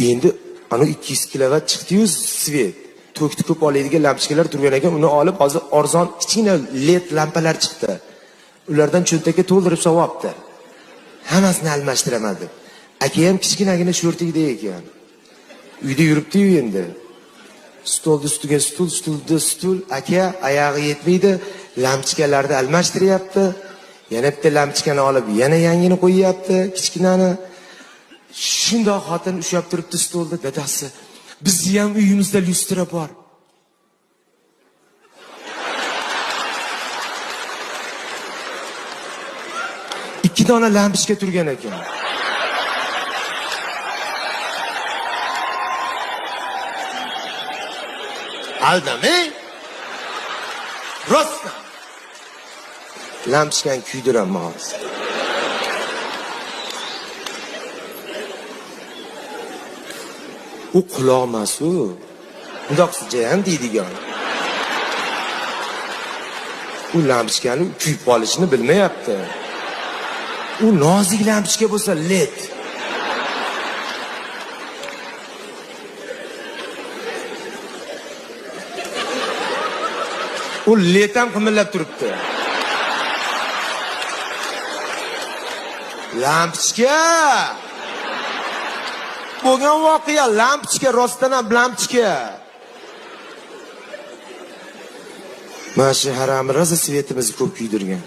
Endi ana 200 kilovat chiqdi-yu svet. Tokni ko'p oladigan lampochkalar turgan ekan, uni olib hozir arzon kichkina LED lampalar chiqdi. Ulardan cho'ntakka to'ldirib solibdi. Hammasini almashtiraman deb. Aka ham kichkinagina sho'rtikda ekan. Uyda yuribdi-yu endi. Stolni ustiga stul, stulda stul, aka oyog'i yetmaydi, lampochkalarni almashtiryapti. Yana bitta lampochkani olib, yana yangini qo'yyapti, kichkinani. Shundoq xotin ushlab turibdi stolda, dadasi. Bizni ham uyimizda lyustra bor. Ikki dona lampochka turgan ekan. Aldamang. Rostdan. Lampochkani kuydiraman hozir. U quloq emas u. Bundoq ham deydigan. U lampochkani kuyib qolishini bilmayapti. U nozik lampochka bo'lsa LED. U LED ham qimillab turibdi. Lampochka! Bo'lgan voqea lampochka, rostdan ham lampochka. Mana shu harami rosa svetimizni ko'p kuydirgan.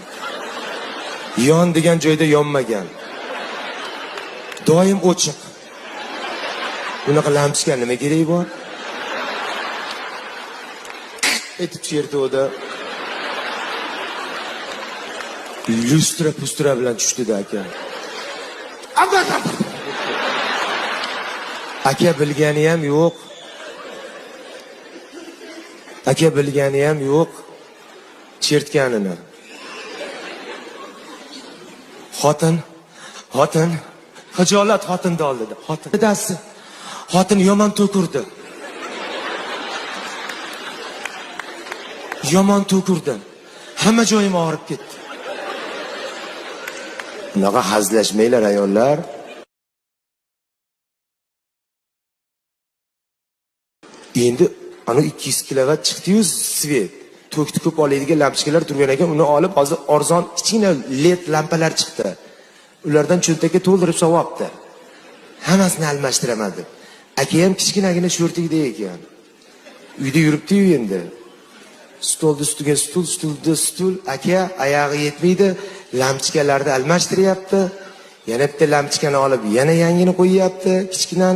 Yon degan joyda yonmagan. Doim o'chiq. Bunaqa lampochka nima keragi bor? Etib chertovda lyustra pustra bilan tushdida aka. Aka bilgani ham yo'q. Aka bilgani ham yo'q chertganini. Xotin, xotin, xijolat xotinni oldida. Xotin dadasi, xotin yomon to'kurdi. Yomon to'kurdi. Hamma joyim og'rib ketdi. Bunaqa hazillashmanglar ayollar. Endi ana 200 kilovat chiqdi-yu svet. Tokni ko'p oladigan lampochkalar turgan ekan, uni olib hozir arzon kichkina LED lampalar chiqdi. Ulardan cho'ntakka to'ldirib solibdi. Hammasini almashtiraman deb. Aka ham kichkinagina sho'rtikda ekan. Uyda yuribdi-yu endi. Stolni ustiga stul, stulda stul, aka oyog'i yetmaydi, lampochkalarni almashtiryapti. Yana bitta lampochkani olib, yana yangini qo'yyapti, kichkinani.